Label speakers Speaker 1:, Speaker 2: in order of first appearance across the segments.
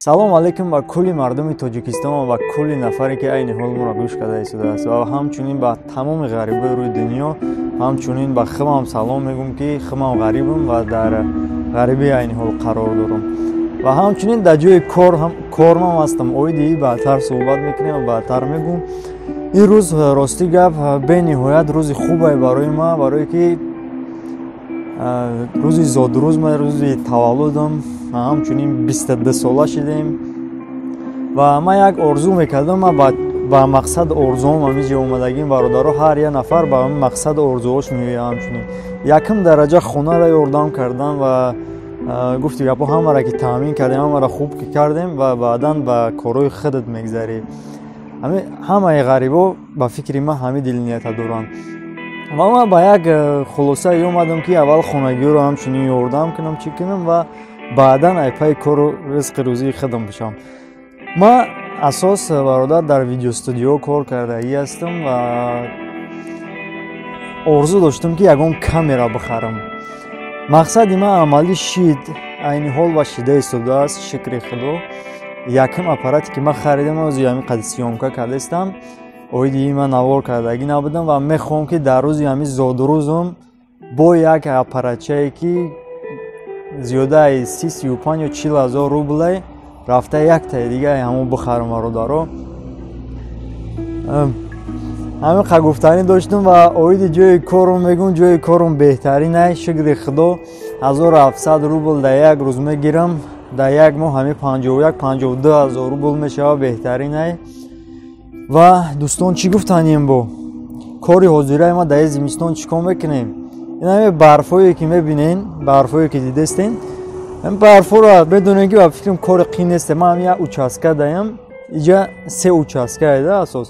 Speaker 1: Салом алейкум ба кулли мардуми Тоҷикистон ва ба кулли нафаре, ки айни ҳол моро гӯш карда истодааст, ва ҳамчунин ба тамоми ғарибои рӯи дунё. Ҳамчунин ба худам салом мегӯм, ки худам ғарибам ва дар ғарибии айни ҳол қарор дорам ва ҳамчунин дар ҷои кормам ҳастам. Оиди баъдтар суҳбат мекунем ва баъдтар мегӯм. Ин рӯз, ростӣ гап, бениҳоят рӯзи хубе барои ман, барое ки рӯзи зодрӯз, рӯзи таваллудам, ҳамчунин 22 сола шидем ва ман як орзу мекардам. Ман ба мақсади орзуом ҳамиҷа омадагим, бародаро. Ҳар як нафар ба мақсади орзуҳош меояд. Ҳамчунин якум дараҷа хонаро ёрдам кардан ва гуфти гапҳо, ҳамаро ки таъмин кардем, ҳамаро хуб ки кардем ва баъдан ба корҳои худат мегзарӣ. Ҳамаи ғарибо ба фикри ман ҳамин дилнията доранд ва ман ба як хулосае омадам, ки аввал хонагиҳоро ҳамчунин ёрдам кунам, чӣ кунам ва баъдан ай пайи кору ризқи рӯзии худам бишавам. Ман асос, бародар, дар видеостудио кор кардагӣ ҳастам ва орзу доштам, ки ягон камера бихарам. Мақсади ман амалӣ шид, айни ҳол ва шида истодааст, шукри Худо. Якум аппарате, ки ман харидам, ози ҳамин қади съёмка кардаистам. Оиди ин ман навор кардагӣ набудам ва мехоҳам, ки дар рӯзи ҳамин зодрӯзам бо як аппаратчае, ки зиёдаи 30, 35 ё 40 ҳазор рублей, рафта яктаи дигаи ҳамон бихарам. Бародаро, ҳамин қа гуфтанӣ доштам ва оиди ҷои корум мегӯм. Ҷои корум беҳтаринай, шукри Худо. 1700 рубл дар як рӯз мегирам, дар як моҳ ҳамин 51, 52 ҳазор рубл мешавад. Беҳтаринай. Ва дӯстон, чӣ гуфтанем? Бо кори ҳозираи ма дар зимистон чӣ кор мекунем? Ин ҳаме барфҳое, ки мебинен, барфҳое, ки дидестен, барфҳоро медонем, ки ба фикрам кори қин нест. Ман ҳам як участка даям, иҷа се участка да асос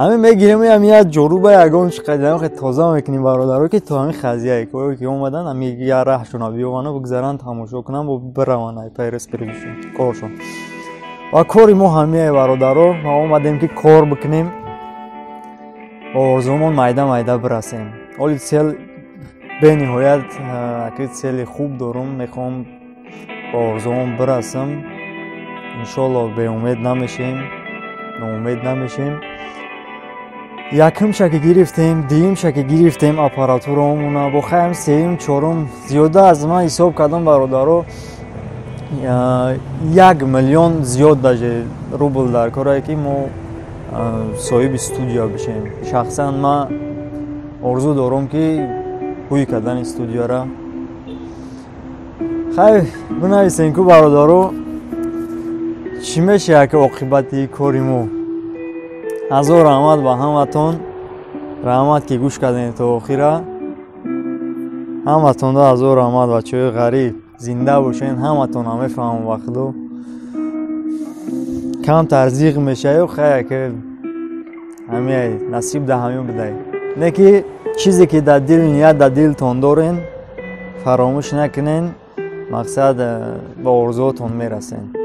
Speaker 1: ҳамин мегирем, ҳам як ҷоруба ягон чиқадар тоза мекунем, бародаро, ки то ҳамин хазияе ки омадан, ҳами як раҳшона биёвану бигзаранд, тамошо кунанд, бо бираванд ай пайи ризқи рӯзишон, коршон. Ва кори мо ҳамияе, бародаро. Ма омадем, ки кор бикунем, ба орзуумон майда майда бирасем. Оли цель бениҳоят аки цели хуб дорум, мехоҳам ба орзуом бирасам. Иншолло, беумед намешем, ноумед намешем. Якумша ки гирифтем, дуюмша ки гирифтем аппаратураомуна, бо хаям сеюм, чорум, зиёда аз ман ҳисоб кардам, бародаро, 1 миллион зиёд даже рубл дар корае, ки мо соҳиби студия бишем. Шахсан ман орзу дорам, ки ҳуй кардани студияра. Хайр, бинависем ку, бародаро, чӣ мешавад ки оқибати кори мо. Ҳазор раҳмат ба ҳаматон, раҳмат, ки гӯш кардем то охира. Ҳаматонда ҳазор раҳмат, бачаҳои ғариб, зинда бошен. Ҳаматона мефаҳмам, ба Худо, камтар зиғ мешавю хая, ки ҳамиай насиб да ҳамин будай. Не ки чизе, ки дар дил ният, дар дилтон дорен, фаромӯш накунен, мақсад, ба орзуотон мерасен.